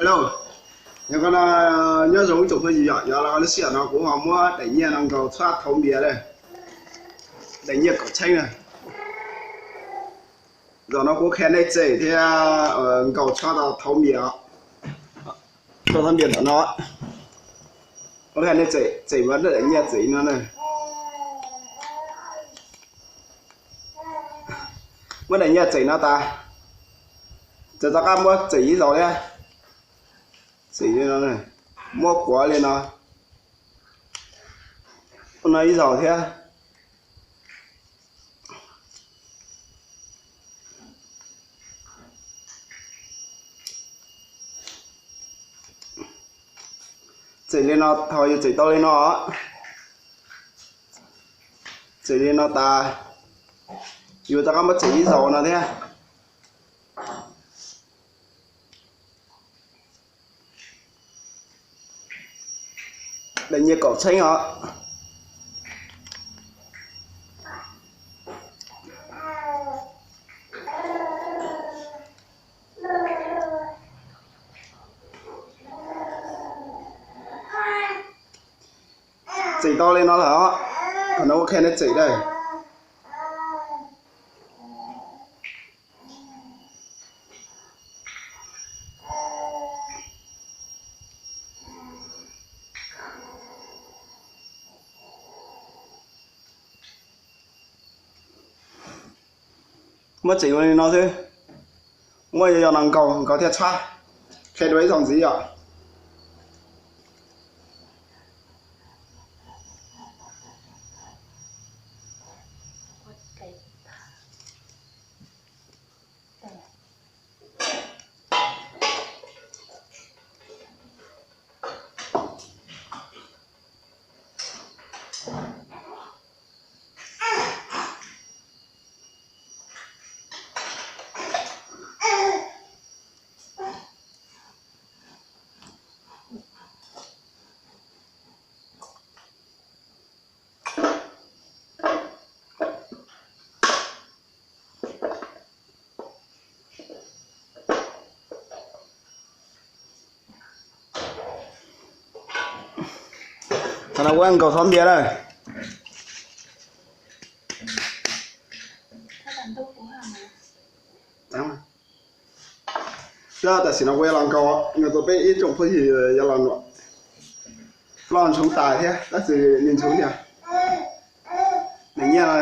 Yog koj no, nyob zoo ib tsoom phooj ywg yom, yog lub sij hawm no kuv ho muab daim nyiaj no nkaus txhob thauv npias lawm, daim nyiaj kaum txheeb na. Zaum no kuv qhia nej tsem thiab nkaus txhob tau thauv npias, txhob thauv npias ntawm no. Kuv qhia nej tsem, tsem mas daim nyiaj tsem no na. Muab daim nyiaj tsem no tas, txawm rov qab muab tsem ib zaug thiab. Tsem li no, muab kuav li no, no ib zaug thiab. Tsem li no, thaum yus tsem tau li no, tsem li no tas, yus rov qab muab tsem ib zaug no thiab. Daim nyiaj kaum txheeb os. Tsem tau li no lawm os, qhov no kuv qhia nej tsem dawb. Muab tsem ua li no xwb, muab yog no nkaus nkaus thiaj txhob, qhia dua ib zaug ntxiv yom. Thaum no ua nkaus txhob npias lawm. Tam sim no kuv yuav los nkaus, nkaus tau peb ib tsoom phooj ywg yuav los nuam, los ntsoov tas thiab tab sis nws ntsoov thiab. Nws nyiaj no.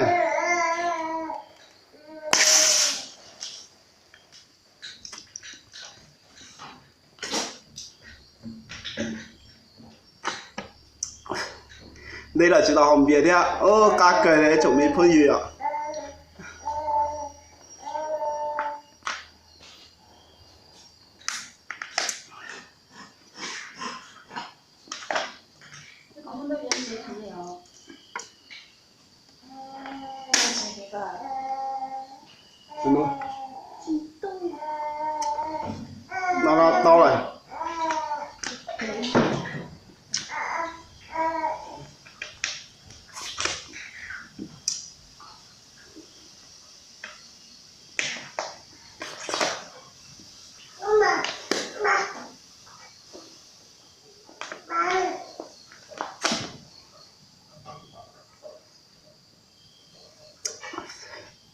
Ntej lawm tsis tau haus npias thiab, qab kawg li tsoom me phooj ywg os. No no tau lawm.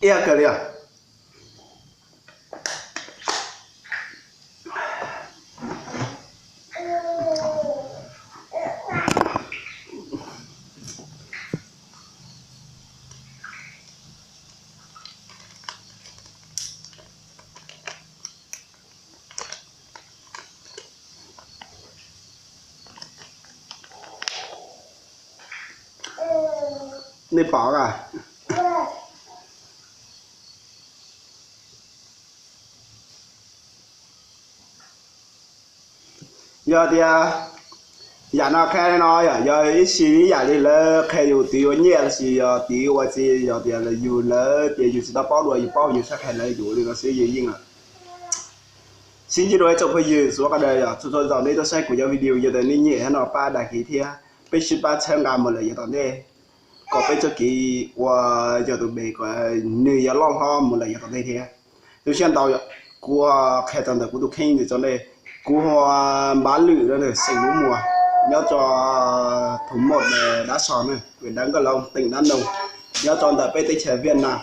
Iab kawg li os. Nej pom a? Yog tias yam no qhia li no yom, yog ib sim ib yam li lawv qhia yus tiv ua nyiaj los sis yog tiv ua tsi, yog tias yus lawv tias yus tsis tau paub dua, yus paub yus txhob qhia lawv, yus li no xwb yus yeej lawm. Sib ntsib dua ib tsoom phooj ywg txhua qhov daws yom, txhua txhua zaus nej tuaj saib kuv cov video yog tias nej nyiam no pab dag kiv thiab peb sib pab txhawb nqa mus lawm yav tom ntej, kom peb txoj kev ua yog tus pem kom nws yuav loj hlob mus lawm yav tom ntej thiab. Tu siab ntau, kuv qhia txog ntawm kuv tus kheej ntawm txog nej. Kuv hu ua Npav Lwm, xeem Lub Muas, nyob rau thôn một, Đá Sò, huyện Đắk Lông, tỉnh Đắk Nông, nyob rau ntawm peb teb chaws Việt Nam.